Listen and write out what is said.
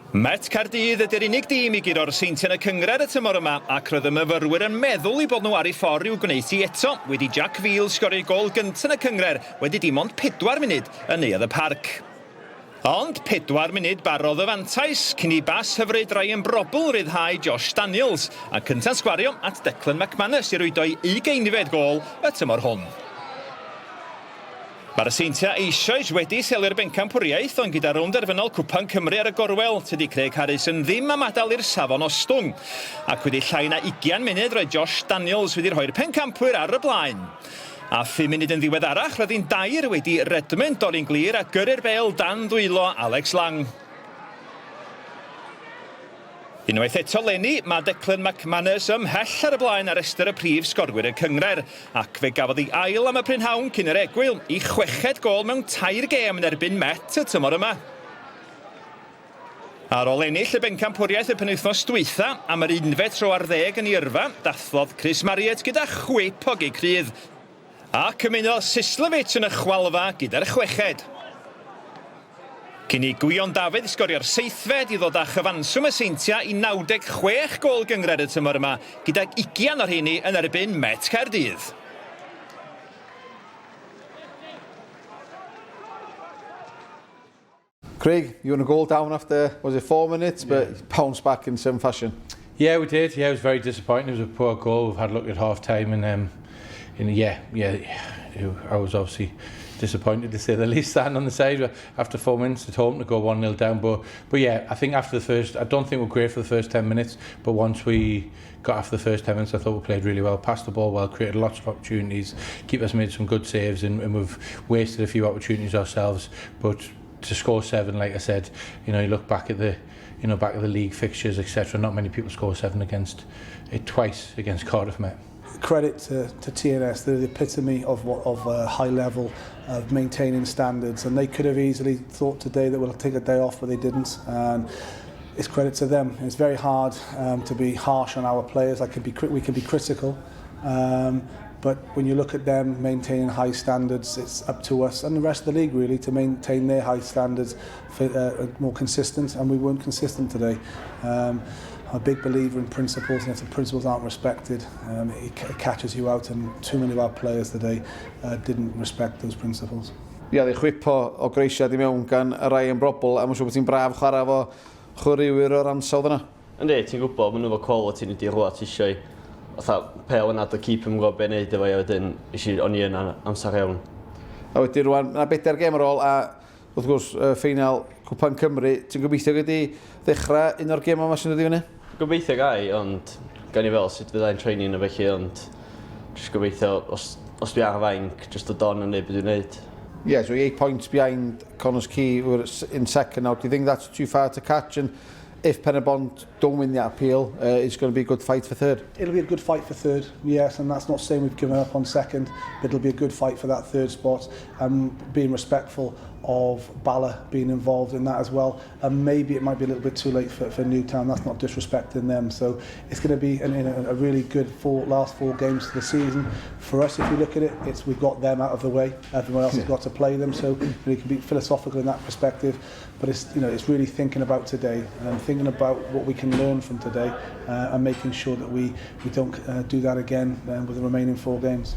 Met Caerdydd ydy'r unig dîm i guro'r Seintiau yn y cynghrair y tymor yma, ac roedd y myfyrwyr yn meddwl eu bod nhw ar eu ffordd i'w gwneud hi eto, wedi Jack Veale sgorio ei gôl gyntaf yn y cynghrair wedi dim ond 4 munud yn Neuadd y Parc. Ond 4 munud barodd y fantais cyn i bas hyfryd Ryan Brobbel ryddhau Josh Daniels, a cynta'n sgwario at Declan McManus i rwydo'i ugeinfed gôl y tymor hwn. Mae'r Seintiau eisoes wedi selio'r bencampwriaeth, ond gyda rownd derfynol Cwpan Cymru ar y gorwel, tydi Craig Harrison ddim am adael i'r safon ostwng. Ac wedi llai na ugian munud roedd Josh Daniels wedi rhoi'r pencampwyr ar y blaen. A phum munud yn ddiweddarach roedd hi'n dair wedi Redmond dorri'n glir a gyrru'r bêl dan ddwylo Alex Lang. Unwaith eto 'leni, mae Declan McManus ymhell ar y blaen ar restr y prif sgorwyr y cynghrair, ac fe gafodd ei ail am y prynhawn cyn yr egwyl, ei chweched gôl mewn tair gêm yn erbyn Met y tymor yma. Ar ôl ennill y bencampwriaeth y penwythnos dwytha, am yr unfed tro ar ddeg yn ei yrfa, dathlodd Chris Marriott gyda chwip o gic rhydd. Ac ymunodd Sislovich yn y chwalfa gyda'r chweched. Cyn i Gwion Dafydd sgorio'r seithfed i ddod â chyfanswm y Seintiau i 96 gôl gynghrair y tymor yma, gydag ugian o'r rheiny yn erbyn Met Caerdydd. Craig, you were a goal down after, was it 4 minutes, but yeah, bounced back in some fashion. Yeah, we did. Yeah, it was very disappointing. It was a poor goal. We've had a look at half time and yeah, I was obviously disappointed to say the least, standing on the side after 4 minutes at home to go 1-0 down. But yeah, I think after the first, I don't think we're great for the first 10 minutes, but once we got after the first 10 minutes, I thought we played really well, passed the ball well, created lots of opportunities, keepers made some good saves, and we've wasted a few opportunities ourselves. But to score 7, like I said, you look back at the, back at the league fixtures, etc. Not many people score 7 against it twice against Cardiff Met. Credit to TNS, they're the epitome of a high level of maintaining standards, and they could have easily thought today that we'll take a day off, but they didn't. And it's credit to them. It's very hard to be harsh on our players. We can be critical, but when you look at them maintaining high standards, it's up to us and the rest of the league really to maintain their high standards for more consistent, and we weren't consistent today. I'm a big believer in principles, and if the principles aren't respected, it catches you out, and too many of our players today didn't respect those principles. Ia, yeah, chwip o groesiad i mewn gan Ryan Brobbel, a mae'n siŵr bod ti'n braf chwarae efo chwaraewyr o'r ansawdd yna. Yndi, ti'n gwybod, maen nhw efo quality ni di rhywle ti eisiau fatha pêl yna, dy keeper yn gwybod beth wneud efo i, a wedyn o'n i yna amser iawn. A wedyn rwan, na bedair gêm ar ôl, a wrth gwrs, ffeinal Cwpan Cymru, ti'n gobeithio gei di ddechrau un o'r gêm yma sy'n dod i fyny? Gobeithio gai, ond gawn ni fel sut fyddai'n training a felly, ond jyst gobeithio, os dwi ar y fainc, jyst dod on yn neud beth dwi'n neud. Yeah, so 8 points behind Connah's Quay, we're in second now. Do you think that's too far to catch? And if Penybont don't win that appeal, it's going to be a good fight for third. It'll be a good fight for third, yes, and that's not saying we've given up on second, but it'll be a good fight for that third spot, and being respectful of Bala being involved in that as well, and maybe it might be a little bit too late for Newtown. That's not disrespecting them, so it's going to be a really good last four games of the season for us. If you look at it, it's we've got them out of the way, everyone else has got to play them, so you can be philosophical in that perspective, but it's, it's really thinking about today and thinking about what we can learn from today, and making sure that we don't do that again with the remaining 4 games.